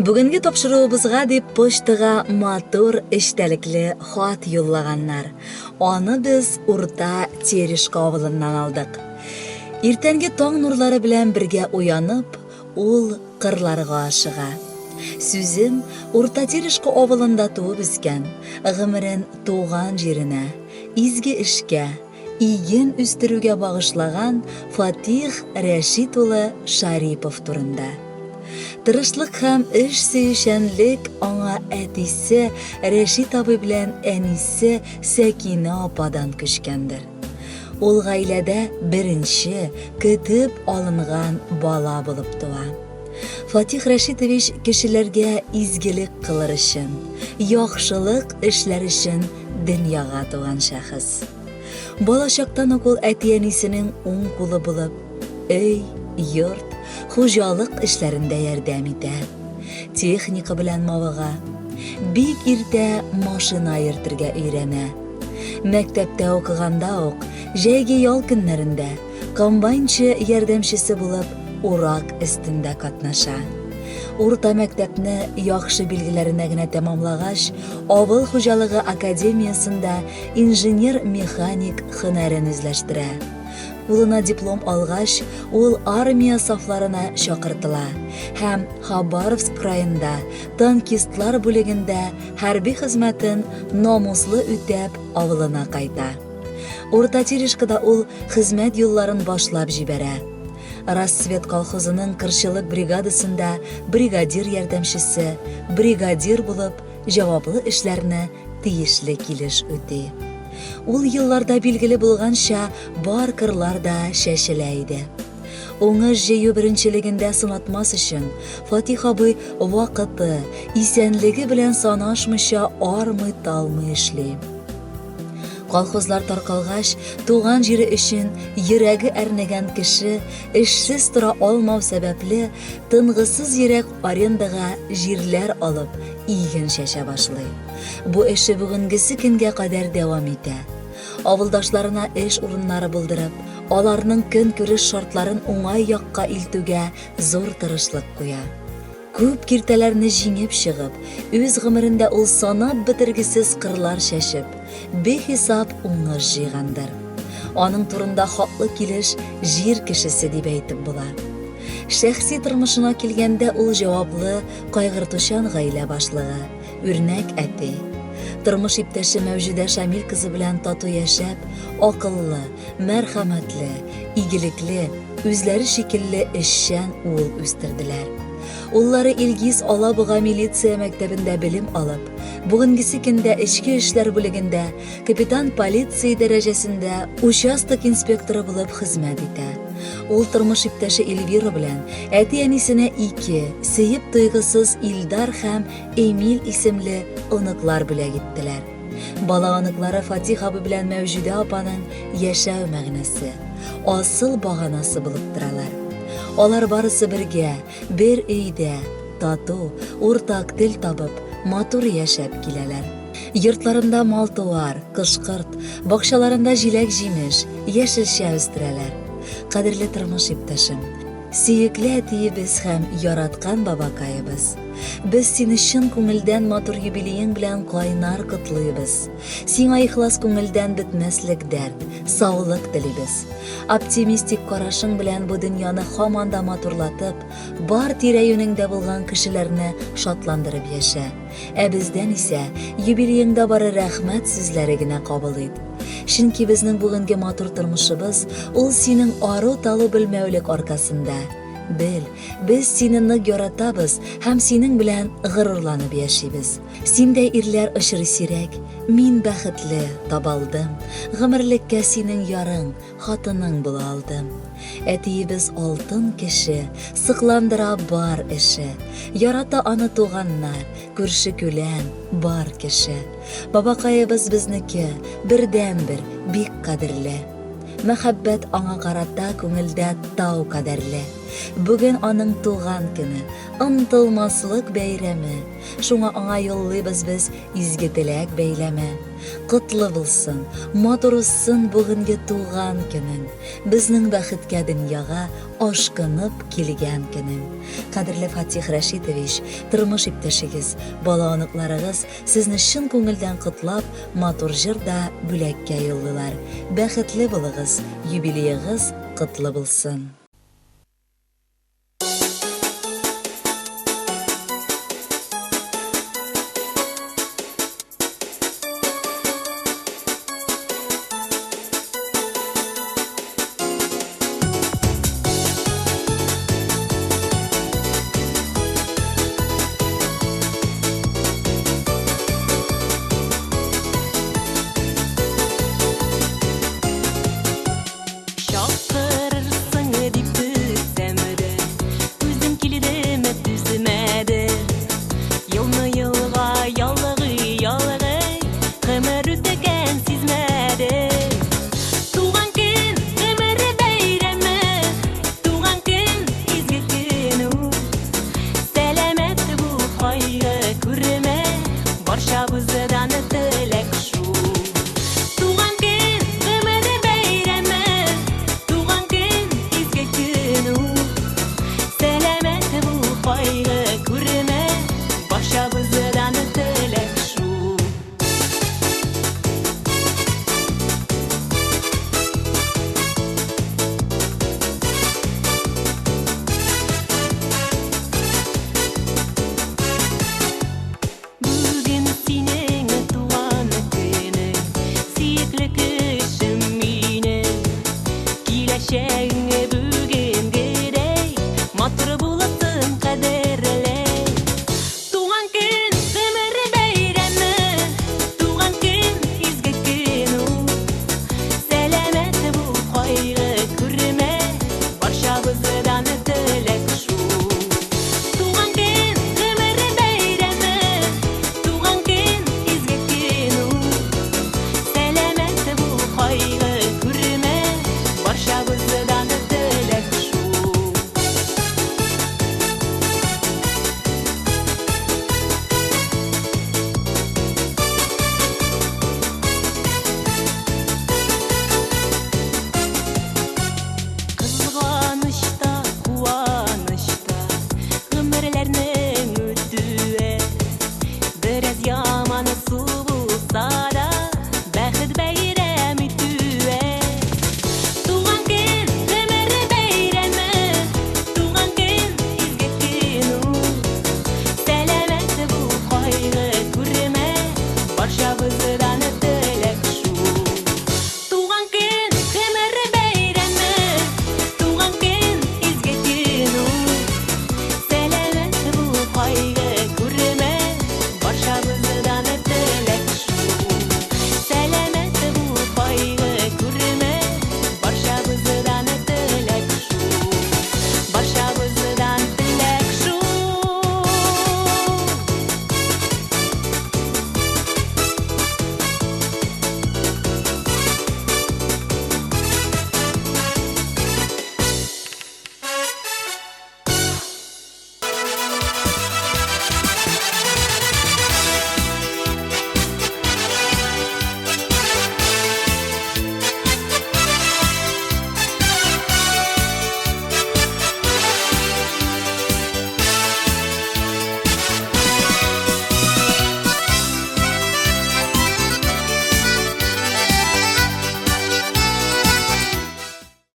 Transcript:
Бүгенге тапшыруыбызга дип почтага матур эчтәлекле хат юллаганнар. Аны без Урта Терешка авылыннан алдык. Иртәнге таң нурлары белән бергә уянып, ул кырларга ашыга. Сүзем Урта Терешка авылында туып үскән, гомерен туган җиренә, изге эшкә, иген үстерүгә багышлаган Фатих Рәшит улы Шарипов турында. Тырышлык һәм эш сөючәнлек аңа әтисе Рәшит абый белән әнисе Сәкинә ападан күчкәндер. Ул гаиләдә беренче, көтеп алынган бала булып туа. Фатих Рәшитович кешеләргә изгелек кылыр өчен, яхшылык эшләр өчен дөньяга туган шәхес. Балачактан ук ул әти-әнисенең уң кулы булып, өй, йорт, хуҗалык эшләрендә ярдәм итә. Техника белән мавыга. Бик иртә машина йөртергә өйрәнә. Мәктәптә укыганда ук, җәйге ял көннәрендә комбайнчы ярдәмчесе булып урак өстендә катнаша. Урта мәктәпне яхшы билгеләренә генә тәмамлагач, авыл хуҗалыгы академиясендә инженер-механик һөнәрен үзләштерә. Кулына диплом алгач, ул армия сафларына чакыртыла һәм Хабаровск краенда танкистлар бүлегендә хәрби хезмәтен намуслы үтәп авылына кайта. Урта Терешкада ул хезмәт юлларын башлап җибәрә. Рассвет колхозының кырчылык бригадасында бригадир ярдәмчесе, бригадир булып, җаваплы эшләрне тиешле килеш үти. Ул елларда билгеле булганча, бар кырлар да чәчелә иде. Уңыш җыю беренчелегендә сынатмас өчен, Фатих абый вакыты, исәнлеге белән санашмыйча армый-талмый эшли. Колхозлар таркалгач, туган җире өчен йөрәге әрнегән кеше эшсез тора алмау сәбәпле, тынгысыз йөрәк арендага җирләр алып, иген чәчә башлый. Бу эше бүгенгесе көнгә кадәр дәвам итә. Авылдашларына эш урыннары булдырып, аларның көнкүреш шартларын уңай якка илтүгә зур тырышлык куя. Күп киртәләрне җиңеп чыгып, үз гомерендә ул санап бетергесез кырлар чәчеп, бихисап уңыш җыйгандыр. Аның турында хаклы килеш җир кешесе дип әйтеп була. Шәхси тормышына килгәндә ул җаваплы, кайгыртучан гаилә башлыгы, үрнәк әти. Тормыш иптәше Мәүҗүдә Шамил кызы белән тату яшәп, акыллы, мәрхәмәтле, игелекле, үзләре шикелле эшчән ул үстерделәр. Уллары Илгиз Алабуга милиция мәктәбендә белем алып, бүгенгесе көндә эчке эшләр бүлегендә капитан полиции дәрәҗәсендә участок инспекторы булып хезмәт итә. Ул тормыш иптәше Эльвира белән әти-әнисенә ике, сөеп туйгысыз Илдар һәм Эмиль исемле оныклар бүләк иттеләр. Бала оныклары Фатих абый белән Мәүҗүдә апаның яшәү мәгънәсе, асыл баганасы булып торалар. Алар барысы бергә, бер өйдә, тату, уртак тел табып, матур яшәп киләләр. Йортларында мал-туар, кош-корт, бакчаларында җиләк-җимеш, яшелчә үстерәләр. Кадерле тормыш иптәшем, сөекле әтиебез һәм яраткан бабакаебыз! Без сине чын күңелдән матур юбилеең белән кайнар котлыйбыз. Сиңа ихлас күңелдән бетмәслек дәрт, саулык телибез. Оптимистик карашың белән бу дөньяны һаман да матурлатып, бар тирә-юнеңдә булган кешеләрне шатландырып яшә. Ә бездән исә юбилееңда бары рәхмәт сүзләре генә кабул ит. Чөнки безнең бүгенге матур тормышыбыз ул синең ару-талу белмәүлек аркасында. Бел, без сине нык яратабыз һәм синең белән горурланып яшибез. Синдәй ирләр очрый сирәк, мин бәхетле, табалдым. Гомерлеккә синең ярың, хатының була алдым. Әтиебез алтын кеше, сыкландыра бар эше. Ярата аны туганнар, күрше-күлән, бар кеше. Бабакаебыз безнеке, бердәнбер, бик кадерле. Мәхәббәт аңа карата күңелдә тау кадәрле. Бүген аның туган көне, онытылмаслык бәйрәме. Шуңа аңа юллыйбыз без изге теләк бәйләме. Котлы булсын, матур узсын бүгенге туган көнең, безнең бәхеткә дөньяга ашкынып килгән көнең. Кадерле Фатих Рәшитович, тормыш иптәшегез, бала-оныкларыгыз сезне чын күңелдән котлап, матур җыр да бүләккә юллыйлар. Бәхетле булыгыз, юбилеегыз котлы булсын!